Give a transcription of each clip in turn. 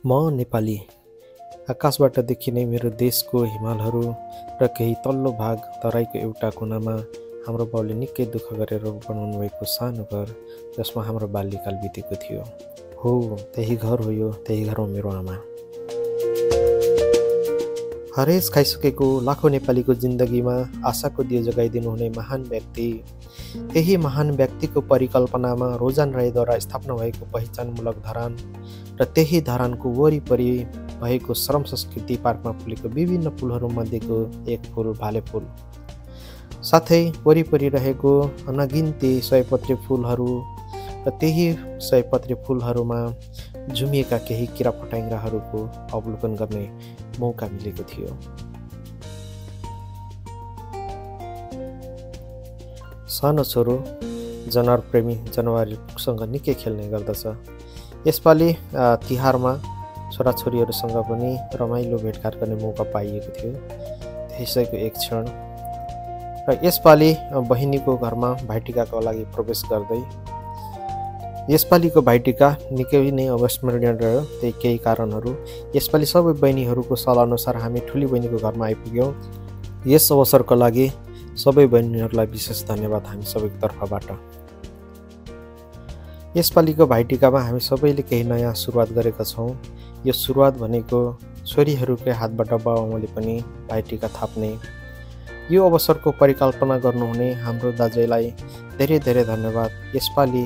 म नेपाली। आकाशबाट देखिने मेरो देशको हिमालहरू र केही तल्लो भाग तराईको एउटा कुनामा हाम्रो बाउले निकै दुःख गरेर बनाउनु भएको सानो घर, जसमा हाम्रो बाल्यकाल बितेको थियो। हो, त्यही घर हो यो, त्यही घर हो मेरो आमा। हरेस खाइसकेको लाखौँ नेपालीको जिन्दगीमा आशाको दियो जगाइदिनु हुने महान व्यक्ति, त्यही महान व्यक्तिको परिकल्पनामा रोजन राईद्वारा स्थापना भएको पहिचानमूलक धरान र त्यही धरानको वरिपरि भएको श्रम संस्कृति पार्कमा फुलेको विभिन्न फुलहरू मध्येको एक फुल भाले फुल, साथै वरिपरि रहेको अनगिन्ती सयपत्री फुलहरू र त्यही सयपत्री फुलहरूमा झुमिएका केही किरा फट्याङ्ग्राहरूको अवलोकन गर्ने मौका मिलेको थियो। सानो छोरो जनावर प्रेमी जनावरसँग निकै खेल्ने गर्दछ। यसपालि तिहारमा छोराछोरीहरूसँग पनि रमाइलो भेटघाट गर्ने मौका पाइएको थियो। त्यसैको एक क्षण र यसपालि बहिनीको घरमा भाइटिकाको लागि प्रवेश गर्दै यसपालिको भाइटिका निकै नै अविस्मरणीय रह्यो। त्यही केही कारणहरू। यसपालि सबै बहिनीहरूको सल्लाह अनुसार हामी ठुली बहिनीको घरमा आइपुग्यौँ। यस अवसरको लागि सबै बहिनीहरूलाई विशेष धन्यवाद हामी सबैको तर्फबाट। यसपालिको भाइटिकामा हामी सबैले केही नयाँ सुरुवात गरेका छौँ। यो सुरुवात भनेको छोरीहरूकै हातबाट बाबुआमाले पनि भाइटिका थाप्ने। यो अवसरको परिकल्पना गर्नुहुने हाम्रो दाजुलाई धेरै धेरै धन्यवाद। यसपालि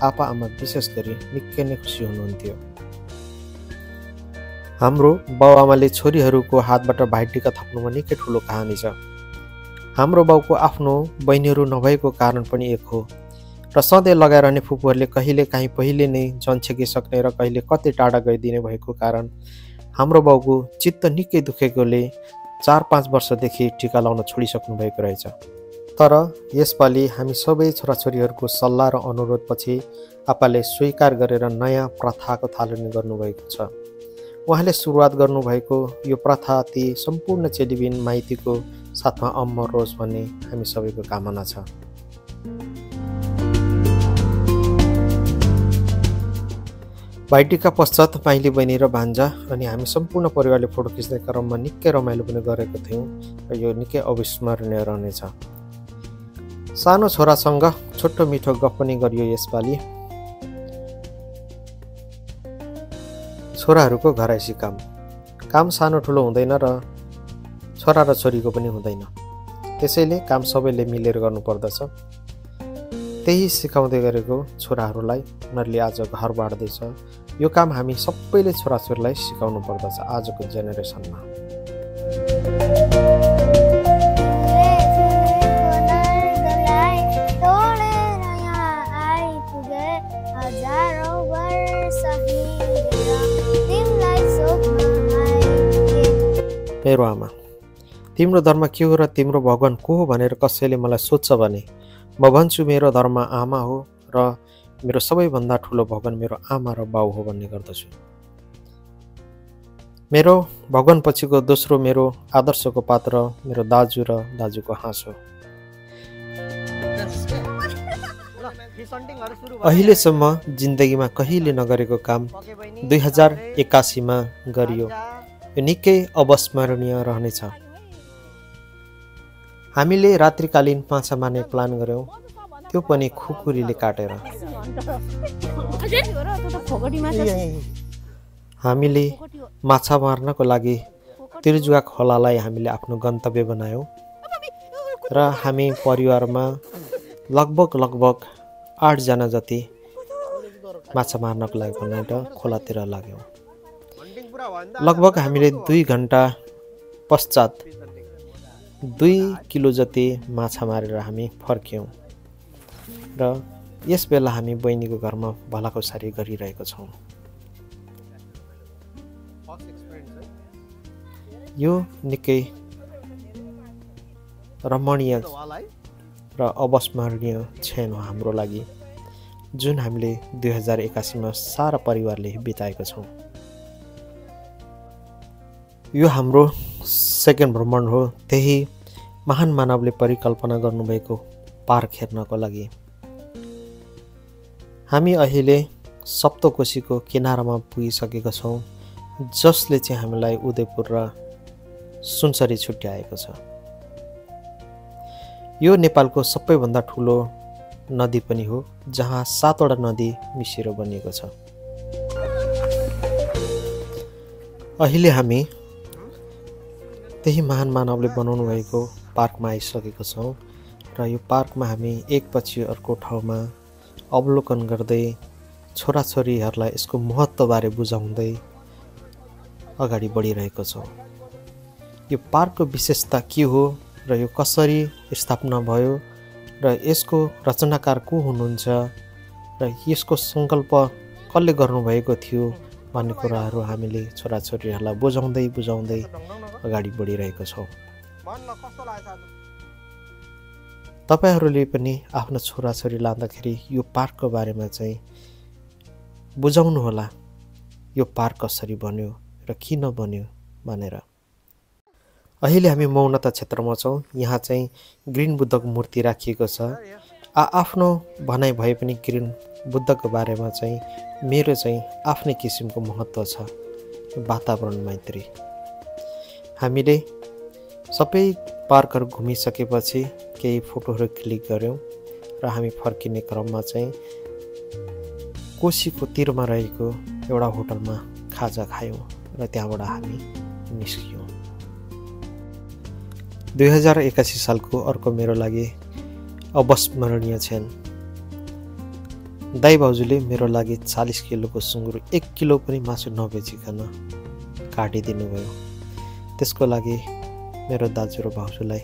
आपा आमा विशेष गरी निकै नै खुसी हुनुहुन्थ्यो। हाम्रो बाबुआमाले छोरीहरूको हातबाट भाइटिका थाप्नुमा निकै ठुलो कहानी छ। हाम्रो बाउको आफ्नो बहिनीहरू नभएको कारण पनि एक हो र सधैँ लगाइरहने फुपूहरूले कहिले काहीँ पहिले नै जन्छेकिसक्ने र कहिले कतै टाढा गइदिने भएको कारण हाम्रो बाउको चित्त निकै दुखेकोले 4-5 वर्षदेखि टिका लाउन छोडिसक्नु भएको रहेछ। तर यसपालि हामी सबै छोराछोरीहरूको सल्लाह र अनुरोधपछि आपाले स्वीकार गरेर नयाँ प्रथाको थालनी गर्नुभएको छ। उहाँले सुरुवात गर्नुभएको यो प्रथा ती सम्पूर्ण चेलीबेन माइतीको साथमा अमर रोज भन्ने हामी सबैको कामना छ। भाइटिका पश्चात माइली बहिनी र भान्जा अनि हामी सम्पूर्ण परिवारले फोटो खिच्ने क्रममा निकै रमाइलो पनि गरेको थियौँ र यो निकै अविस्मरणीय रहनेछ। सानो छोरासँग छोटो मिठो गफ पनि गरियो यसपालि। छोराहरूको घरैसी काम सानो ठुलो हुँदैन र छोरा र छोरीको पनि हुँदैन। त्यसैले काम सबैले मिलेर गर्नुपर्दछ। त्यही सिकाउँदै गरेको छोराहरूलाई उनीहरूले आज घर बाँड्दैछ। यो काम हामी सबैले छोराछोरीलाई सिकाउनु पर्दछ आजको जेनेरेसनमा। मेरो आमा, तिम्रो धर्म के हो र तिम्रो भगवान को हो भनेर कसैले मलाई सोध्छ भने म भन्छु मेरो धर्म आमा हो र मेरो सबैभन्दा ठुलो भगवान मेरो आमा र बाउ हो भन्ने गर्दछु। मेरो भगवान पछिको दोस्रो मेरो आदर्शको पात्र मेरो दाजु र दाजुको हाँस हो। अहिलेसम्म जिन्दगीमा कहिले नगरेको काम 2081 मा गरियो। यो निकै अविस्मरणीय रहनेछ। हामीले रात्रिकालीन माछा मार्ने प्लान गऱ्यौँ, त्यो पनि खुकुरीले काटेर। हामीले माछा मार्नको लागि तिर्जुवा खोलालाई हामीले आफ्नो गन्तव्य बनायौँ र हामी परिवारमा लगभग 8 जना जति माछा मार्नको लागि भनेर खोलातिर लाग्यौँ। लगभग हामीले 2 घन्टा पश्चात 2 किलो जति माछा मारेर हामी फर्क्यौँ र यस बेला हामी बहिनीको घरमा भलाकुसारी गरिरहेका छौँ। यो निकै रमणीय र अविस्मरणीय क्षण हो हाम्रो लागि, जुन हामीले 2081 मा सारा परिवारले बिताएका छौँ। यो हाम्रो सेकेन्ड भ्रमण हो त्यही महान मानवले परिकल्पना गर्नुभएको पार्क हेर्नको लागि। हामी अहिले सप्तकोशीको किनारामा पुगिसकेका छौँ, जसले चाहिँ हामीलाई उदयपुर र सुनसरी छुट्याएको छ। यो नेपालको सबैभन्दा ठुलो नदी पनि हो, जहाँ 7वटा नदी मिसिएर बनिएको छ। अहिले हामी त्यही महान मानवले बनाउनु भएको पार्कमा आइसकेका छौँ र यो पार्कमा हामी एकपछि अर्को ठाउँमा अवलोकन गर्दै छोराछोरीहरूलाई यसको महत्त्वबारे बुझाउँदै अगाडि बढिरहेको छौँ। यो पार्कको विशेषता के हो र यो कसरी स्थापना भयो र यसको रचनाकार को हुनुहुन्छ र यसको सङ्कल्प कसले गर्नुभएको थियो भन्ने कुराहरू हामीले छोराछोरीहरूलाई बुझाउँदै बुझाउँदै अगाडि बढिरहेका छौँ। तपाईहरूले पनि आफ्नो छोराछोरी लाँदाखेरि यो पार्कको बारेमा चाहिँ बुझाउनुहोला, यो पार्क कसरी बन्यो र किन बन्यो भनेर। अहिले हामी मौनता क्षेत्रमा छौँ। यहाँ चाहिँ ग्रिन बुद्धको मूर्ति राखिएको छ। आफ्नो भनाइ भए पनि ग्रिन बुद्धको बारेमा चाहिँ मेरो चाहिँ आफ्नै किसिमको महत्त्व छ, वातावरण मैत्री। हामीले सबै पार्कहरू घुमिसकेपछि केही फोटोहरू क्लिक गऱ्यौँ र हामी फर्किने क्रममा चाहिँ कोशीको तीरमा रहेको एउटा होटलमा खाजा खायौँ र त्यहाँबाट हामी निस्कियौँ। 2081 सालको अर्को मेरो लागि अविस्मरणीय क्षण। दाइ भाउजूले मेरो लागि 40 किलोको सुँगुर 1 किलो पनि मासु नबेचिकन काटिदिनु भयो। त्यसको लागि मेरो दाजु र भाउजूलाई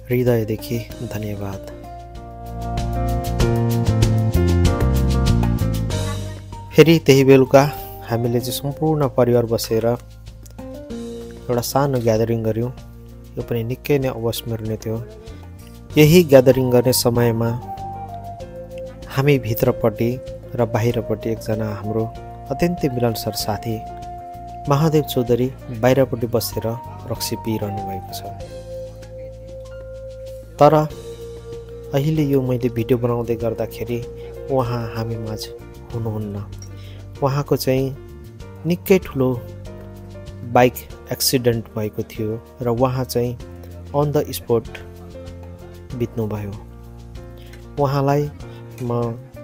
हृदयदेखि धन्यवाद। फेरि त्यही बेलुका हामीले चाहिँ सम्पूर्ण परिवार बसेर एउटा सानो ग्यादरिङ गऱ्यौँ। यो पनि निकै नै अविस्मरणीय थियो। यही ग्यादरिङ गर्ने समयमा हामी भित्रपट्टि र बाहिरपट्टि एकजना हाम्रो अत्यन्तै मिलनसार साथी महादेव चौधरी बाहिरपट्टि बसेर रक्सी पिइरहनु भएको छ। तर अहिले यो मैले भिडियो बनाउँदै गर्दाखेरि उहाँ हामी माझ हुनुहुन्न। उहाँको चाहिँ निकै ठुलो बाइक एक्सिडेन्ट भएको थियो र उहाँ चाहिँ अन द स्पोट बित्नुभयो। उहाँलाई म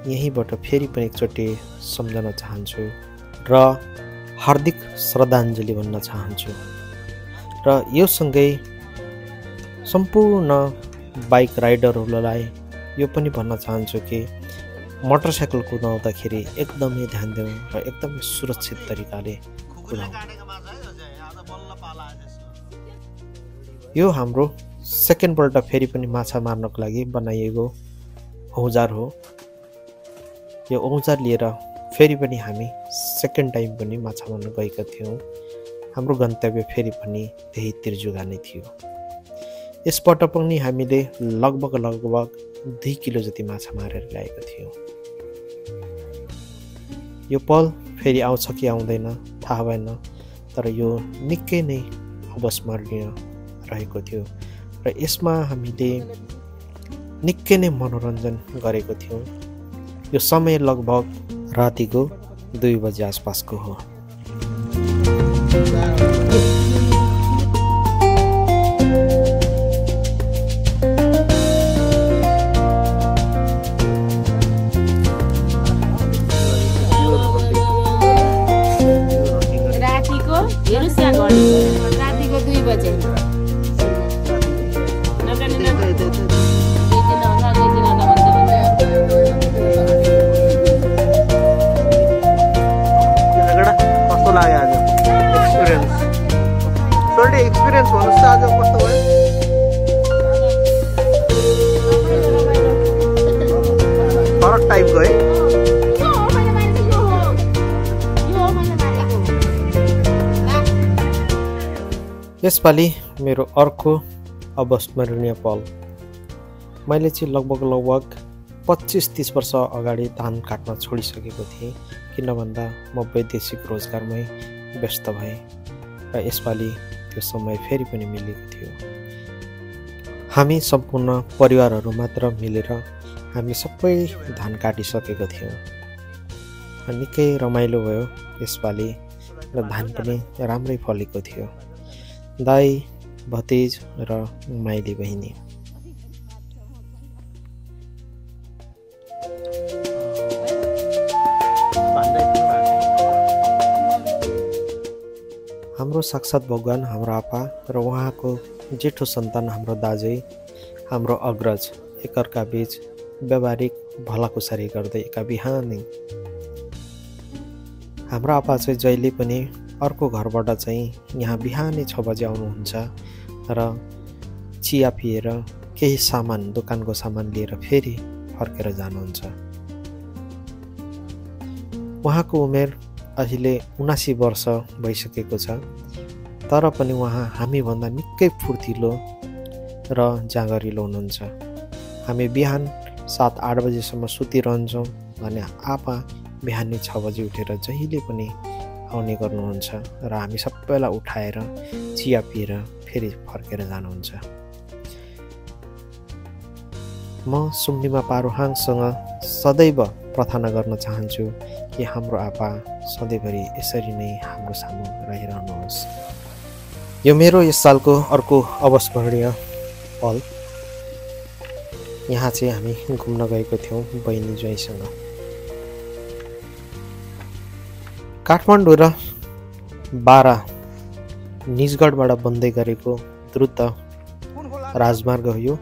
यहीँबाट फेरि पनि एकचोटि सम्झन चाहन्छु र हार्दिक श्रद्धाञ्जली भन्न चाहन्छु। र यो सँगै सम्पूर्ण बाइक राइडरहरूलाई यो पनि भन्न चाहन्छु कि मोटरसाइकल कुदाउँदाखेरि एकदमै ध्यान देऊ र एकदमै सुरक्षित तरिकाले कुदाऊ। यो हाम्रो सेकेन्डपल्ट फेरि पनि माछा मार्नको लागि बनाइएको औजार हो। यो औजार लिएर फेरि पनि हामी सेकेन्ड टाइम पनि माछा मार्न गएका थियौँ। हाम्रो गन्तव्य फेरि पनि त्यही तिर्जुगा नै थियो। यसपल्ट पनि हामीले लगभग 2 किलो जति माछा मारेर ल्याएका थियौँ। यो पल फेरि आउँछ कि आउँदैन थाहा भएन, तर यो निकै नै अविस्मरणीय रहेको थियो र यसमा हामीले निकै नै मनोरञ्जन गरेको थियौँ। यो समय लगभग रातिको 2 बजे आसपासको हो। रातिको 2 बजे कस्तो लाग्यो आज एक्सपिरियन्स भन्नुहोस् त आज कस्तो भयो? फरक टाइपको है। यसपालि मेरो अर्को अविस्मरणीय पल। मैले चाहिँ लगभग 25-30 वर्ष अगाडि धान काट्न छोडिसकेको थिएँ, किन भन्दा म वैदेशिक रोजगारमै व्यस्त भएँ र यसपालि त्यो समय फेरि पनि मिलेको थियो। हामी सम्पूर्ण परिवारहरू मात्र मिलेर हामी सबै धान काटिसकेका थियौँ। निकै रमाइलो भयो यसपालि र धान पनि राम्रै फलेको थियो। दाइ, भतिज र माइली बहिनी। हाम्रो साक्षात् भगवान हाम्रो आपा र उहाँको जेठो सन्तान हाम्रो दाजै, हाम्रो अग्रज एकअर्का बीच व्यावहारिक भलाकुसारी गर्दै एका बिहानै हाम्रो आपा चाहिँ जहिले पनि अर्को घरबाट चाहिँ यहाँ बिहानै 6 बजे आउनुहुन्छ र चिया पिएर केही सामान, दोकानको सामान लिएर फेरि फर्केर जानुहुन्छ। उहाँको उमेर अहिले 79 वर्ष भइसकेको छ, तर पनि उहाँ हामीभन्दा निकै फुर्तिलो र जाँगरिलो हुनुहुन्छ। हामी बिहान 7-8 बजेसम्म सुतिरहन्छौँ भने आपा बिहानै 6 बजे उठेर जहिले पनि आउने गर्नुहुन्छ र हामी सबैलाई उठाएर चिया पिएर फेरि फर्केर जानुहुन्छ। म सुम्निमा पारुहाङसँग सदैव प्रार्थना गर्न चाहन्छु कि हाम्रो आपा सधैँभरि यसरी नै हाम्रो सामु रहिरहनुहोस्। यो मेरो यस सालको अर्को अविस्मरणीय पल। यहाँ चाहिँ हामी घुम्न गएको थियौँ बहिनी ज्वाइँसँग। काठमाडौँ र बारा निजगढबाट बन्दै गरेको द्रुत राजमार्ग हो यो।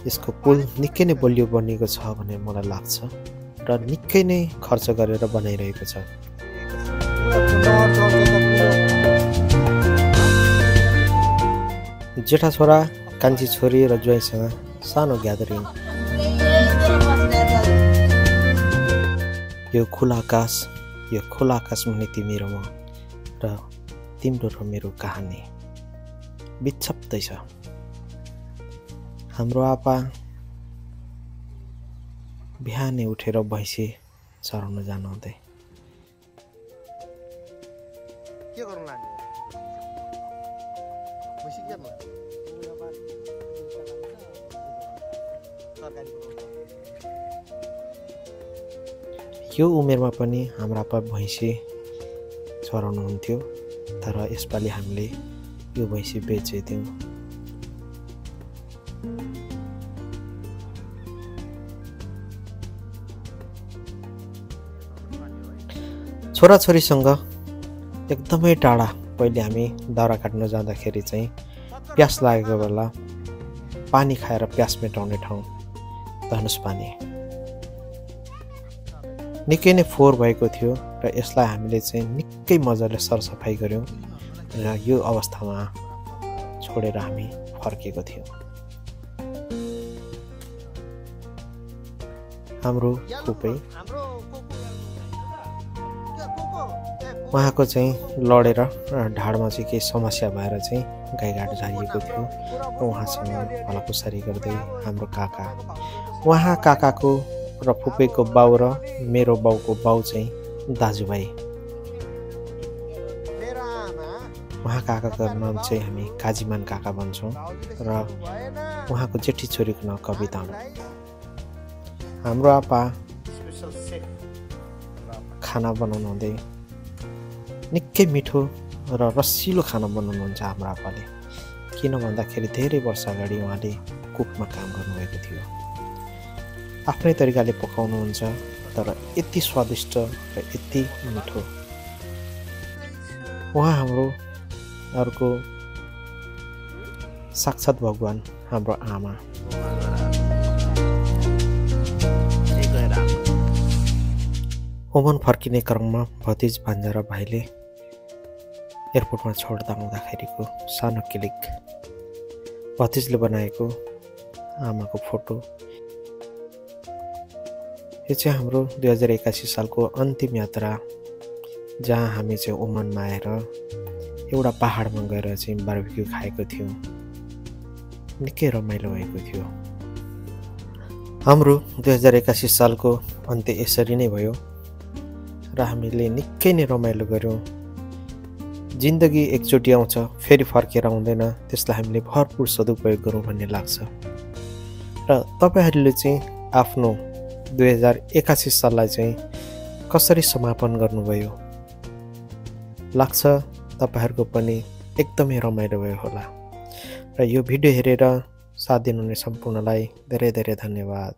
यसको पुल निकै नै बलियो बनिएको छ भन्ने मलाई लाग्छ र निकै नै खर्च गरेर बनाइरहेको छ। जेठा छोरा, कान्छी छोरी र ज्वाइँसँग सानो ग्यादरिङ। यो खुला आकाश मुनि तिमी र म र तिम्रो र मेरो कहानी बिच्छप्दैछ। हाम्रो आपा बिहानै उठेर भैँसी चराउन जानुहुँदै यो उमेरमा पनि हाम्रो आपा भैँसी चराउनुहुन्थ्यो, तर यसपालि हामीले यो भैँसी बेचिदियौँ। छोराछोरीसँग एकदमै टाढा पहिले हामी दाउरा काट्न जाँदाखेरि चाहिँ प्यास लागेको बेला पानी खाएर प्यास मेटाउने ठाउँ धनुष पानी निकै नै फोहोर भएको थियो र यसलाई हामीले चाहिँ निकै मजाले सरसफाइ गऱ्यौँ र यो अवस्थामा छोडेर हामी फर्केको थियौँ। हाम्रो फुपै उहाँको चाहिँ लडेर ढाडमा चाहिँ केही समस्या भएर चाहिँ गाईघाट झारिएको थियो र उहाँसँग भलाकुसारी गर्दै हाम्रो काका, उहाँ काकाको र फुपेको बाउ र मेरो बाउको बाउ चाहिँ दाजुभाइ। उहाँ काकाको नाम चाहिँ हामी काजीमान काका भन्छौँ र उहाँको जेठी छोरीको नाम कविता हो। हाम्रो आपा खाना बनाउनु हुँदै निकै मिठो र रसिलो खाना बनाउनुहुन्छ हाम्रो आपाले। किन भन्दाखेरि धेरै वर्ष अगाडि उहाँले कुकमा काम गर्नुभएको थियो। आफ्नै तरिकाले पकाउनुहुन्छ तर यति स्वादिष्ट र यति मिठो। उहाँ हाम्रो अर्को साक्षात् भगवान हाम्रो आमा। ओमन फर्किने क्रममा भतिज भान्जा र भाइले एयरपोर्टमा छोड्दा हुँदाखेरिको सानो क्लिक, भतिजले बनाएको आमाको फोटो। यो चाहिँ हाम्रो 2081 सालको अन्तिम यात्रा, जहाँ हामी चाहिँ ओमनमा आएर एउटा पहाडमा गएर चाहिँ बारबेक्यू खाएको थियौँ। निकै रमाइलो भएको थियो। हाम्रो 2081 सालको अन्त्य यसरी नै भयो र हामीले निकै नै रमाइलो गऱ्यौँ। जिन्दगी एकचोटि आउँछ, फेरि फर्केर आउँदैन, त्यसलाई हामीले भरपुर सदुपयोग गरौँ भन्ने लाग्छ। र तपाईँहरूले चाहिँ आफ्नो 2081 साललाई चाहिँ कसरी समापन गर्नुभयो। लाग्छ तपाईहरुको पनि एकदमै रमाइलो भयो होला। र यो भिडियो हेरेर साथ दिनुहुने सम्पूर्णलाई धेरै धेरै धन्यवाद।